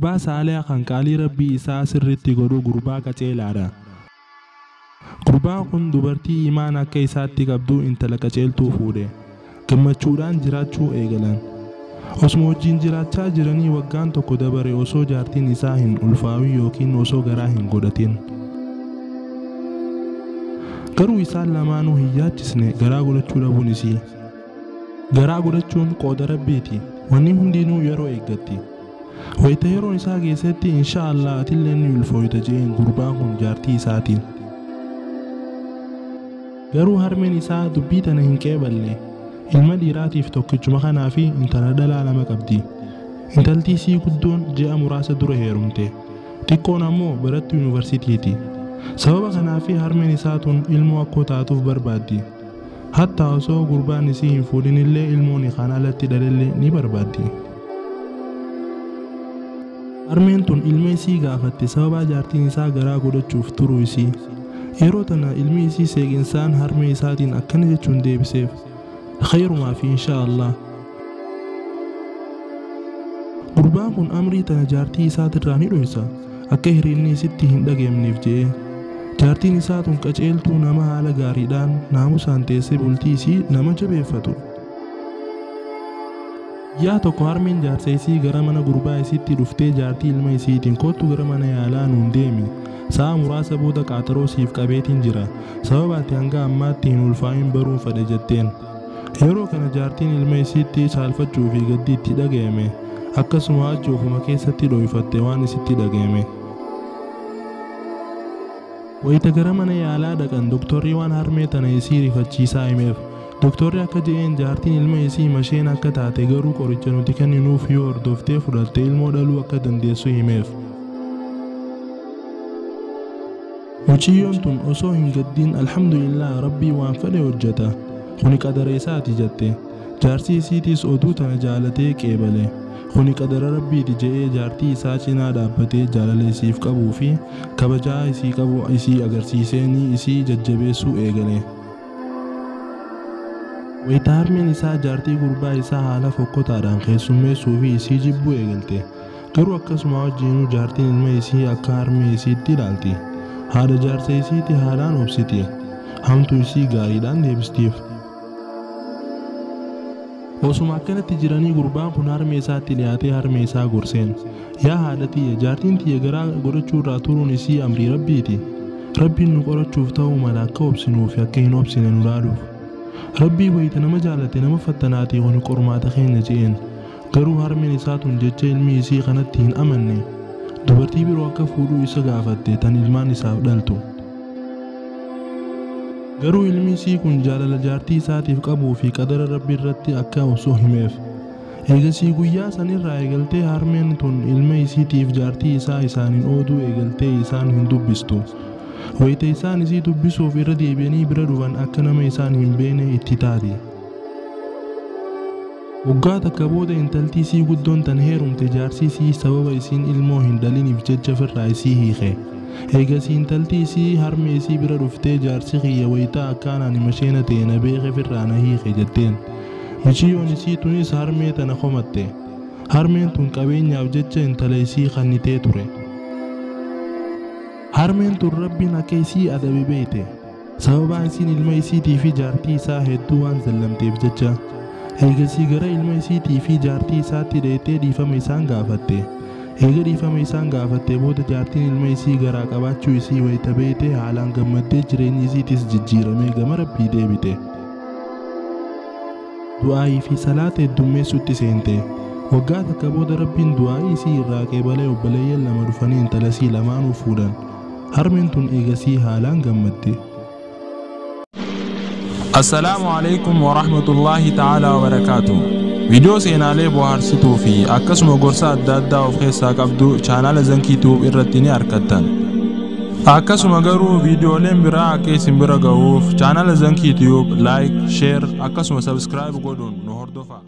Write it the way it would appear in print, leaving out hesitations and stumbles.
Gurbaa saaliha kan qaalii Rabbii isaa sirriitti godhu gurbaa qaceelaadha. Gurbaan kun dubartii imaana akka isaatti qabdu intala qaceeltuu fuudhe. Gammachuudhaan jiraachuu eegalan. Osuma wajjin jiraachaa jiranii waggaan tokko dabare osoo jaartiin isaa hin ulfaawin yookiin osoo garaa hin godhatin. Garuu isaan lamaanuu hin yaachisne garaa godhachuu dhabuun isii. Garaa godhachuun qooda Rabbiiti. Wanni hundinuu yeroo eeggatti. Wayita yeroon isaa geessetti insha Allah atillee ni ulfooyta je'een gurbaan kun jaartii isaatiin. Garuu harmeen isaa dubbii tana hin qeeballe. Ilma dhiiraatiif tokkichuma kanaa fi intala dhalaa lama qabdi. Intalti isii guddoon ji'a muraasa dura heerumte. Xiqqoon ammoo barattuu yuunivarsiitiiti. Sababa kanaaf harmeen isaa tun ilmoo akkoo taatuuf barbaaddi. Hatta osoo gurbaan isii hin fuudhin illee ilmoon kan alatti dhalellee ni barbaaddi. Harmeen tun ilma isii gaafatte sababa jaartiin isaa garaa godhachuuf turuu isii. Yeroo tana ilmi isii seeqinsaan harmee isaatiin akkana jechuun deebiseef. Khayrumaa fi insha Allah. Gurbaan kun amrii tana jaartii isaatirraa ni dhoysa. Akka hiriinni isitti hin dhageemneef je'ee. Jaartiin isaa tun qaceeltuu nama haala gaariidhaan naamusaan teessee bultii isii nama jabeeffatu. Guyyaa tokko harmeen jaarsa isii gara mana gurbaa isiitti dhuftee jaartii ilma isiitiin kottu gara mana yaalaa nuun deemi. Sa'a muraasa booda qaaxaroo siif qabeetiin jira. Sababa ati hanga ammaatti hin ulfaa'in baruun fedhe jetteen. Yeroo kana jaartiin ilma isiitti saalfachuu fi gaddi itti dhaga'ame. Akkasuma achi ofuma keessatti dho'ifatte waan isitti dhaga'ame. Wayita gara mana yaalaa dhaqan doktorri waan harmee tana isii rifachiisaa himeef. Doktorri akka je'een jaartiin ilma isii masheen akka taate garuu qoricha nuti kenninuuf yoo hordoftee fudhatte ilmoo dhaluu akka dandeessu himeef. Mucayyoon tun osoo hin gaddiin alhamdulillah Rabbii waan fedhe hojjeta. Kuni qadara isaati jette. Jaarsi isiitiis oduu tana jaalatee qeebale. Kuni qadara Rabbiiti je'ee jaartii isaa cinaa dhaabbatee jaalala isiif qabuu fi kabajaa isii qabu isii agarsiiseenii isii jajjabeessuu eegale. Wayita harmeen isaa jaartii gurbaa isaa haala fokkotaadhaan keessummeessuu fi isii jibbuu eegalte. Garuu akkasuma wajjinuu jaartiin ilma isii akka harmee isiitti ilaalti. Haadha jaarsa isiitti haalaan obsiti. Hamtuu isii gaariidhaan deebistiif. Osuma akkanatti jiranii gurbaan kun harmee isaatti dhiyaatee harmee isaa gorseen. Yaa haadha tiyya jaartiin tiyya garaa godhachuu irraa turuun isii amrii Rabbiiti. Rabbiin nu qorachuuf ta'uu mala akka obsinuu fi akka hin obsine nu laaluuf. Rabbii wayita nama jaalate nama fattanaatii kuni qormaata keenya je'een. Garuu harmeen isaa tun jecha ilmi isii kanatti hin amanne. Dubartii biroo akka fuudhuu isa gaafatte tan ilmaan isaaf dhaltu. Garuu ilmi isii kun jaalala jaartii isaatiif qabuu fi qadara Rabbii irratti akka osoo himeef. Eegasii guyyaa sanirraa eegaltee harmeen tun ilma isiitiif jaartii isaa isaaniin ooduu eegaltee isaan hin dubbistu. Wayita isaan isii dubbisuuf irra deebi'anii bira dhufan akka nama isaan hin beekne itti taati. Waggaa takka booda intalti isii guddoon tan heerumte jaarsi isii sababa isiin ilmoo hin dhaliniif jecha firraa isii hiike. Eegasii intalti isii harmee isii bira dhuftee jaarsi kiyya wayitaa akkaan ani masheena ta'e na beeke firraa na hiike jetteen. Mucayyoon isii tunis harmee tana komatte. Harmeen tun qabeenyaaf jecha intala isii kannitee ture. Harmeen tun Rabbiin akka isii adabe beekte. Sababaan isiin ilma isiitii fi jaartii isaa hedduu waan zallamteef jecha. Eegasii gara ilma isiitii fi jaartii isaatti dheettee dhiifama isaan gaafatte. Eega dhiifama isaan gaafatte booda jaartiin ilma isii garaa qabaachuu isii wayita beekte haalaan gammaddee jireenyi isiitis jijjiiramee gama Rabbii deebite. Du'aayii fi salaata heddummeessutti seente. Waggaa takka booda Rabbiin du'aayii isii irraa qeebalee obboleeyyan lama dhufanii intala isii lamaanuu fuudhan. Harmeen tun eegasii haalaan gammadde. Assalaamu alaikum wa rahmatullahi ta'ala wa barakaatu. Viidiyoo seenaalee bohaarsituu fi akkasuma gorsa adda addaa of keessaa qabdu chaanaala Zankii Tuub irratti ni argattan. Akkasuma garuu viidiyooleen biraa akka isin bira ga'uuf chaanaala Zankii Tuub like, share akkasuma subscribe godhuun nu hordofaa.